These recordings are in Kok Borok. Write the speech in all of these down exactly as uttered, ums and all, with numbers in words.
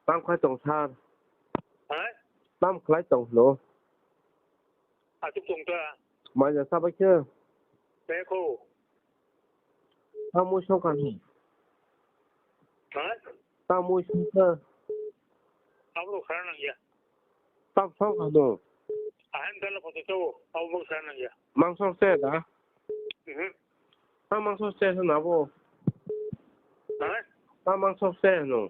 Tam khlai tong sir? Ha? Tam khlai tong hwno? Aswk tong ta? Mai ja sabai khe? Tei kho. Tam mui song kha hwno? Ha? Tam mui song kha? Abo rok khara nang ya. Tam song kha hwno? Ahan dala photo to, abo bo khara nang ya. Mangso se da? Mhm. Ta mangso se hwno abo. Ha? Ta mangso se hwno.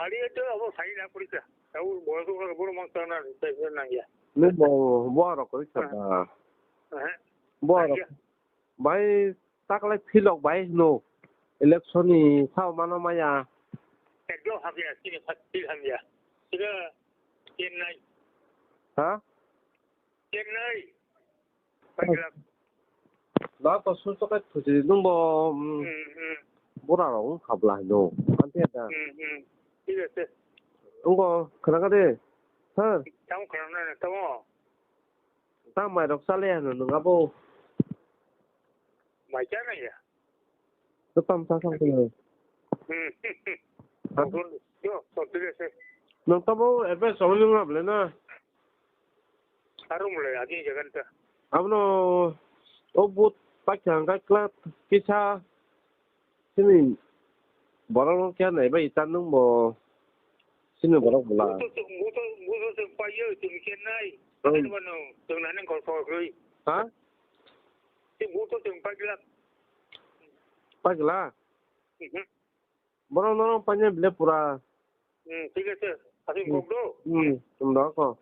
Ari to abo sai na puri ka. Abo bo to ko boro mangso na sai na ya. Ni bo bo aro kori ka da. Ha. Bo aro. Bai taklai philok bai hwno. Election ni sao mano maya. Ekdom hamya, sini phat phil hamya. Sira Chennai. Ha? Chennai. Pagilak. Na to susto kai thusi nung bo, mm, Hmm, hmm. Bura rok wng kha bwla hino. Ante da. Hmm, hmm. Thik ase. Wng bo khwna kha de. Sir. Tamo khwna na tamo. Ta mai rok chale hino nung abo. Mai cha na ya. To tam sa sam khe. Hmm. Ha? Yo, so thik ase. Nung tamo advice rok nung na bwle na. Aro mulai agi jagan ta. Abono o but pakha hwnkha kla kisa sini borok no kya nai bai ta nung bo sini borok bwla. Buto, buto, buto chwng paio chwng khe nai. Hmm. Ani bono chwng nani kol kol kwrwi. Ha? Si buto chwng pagila. Pagila? Mhm. Borok norok painai bile pura. Hmm, thik ase. Aswk Hmm. kok do? Hmm, chwng da kok.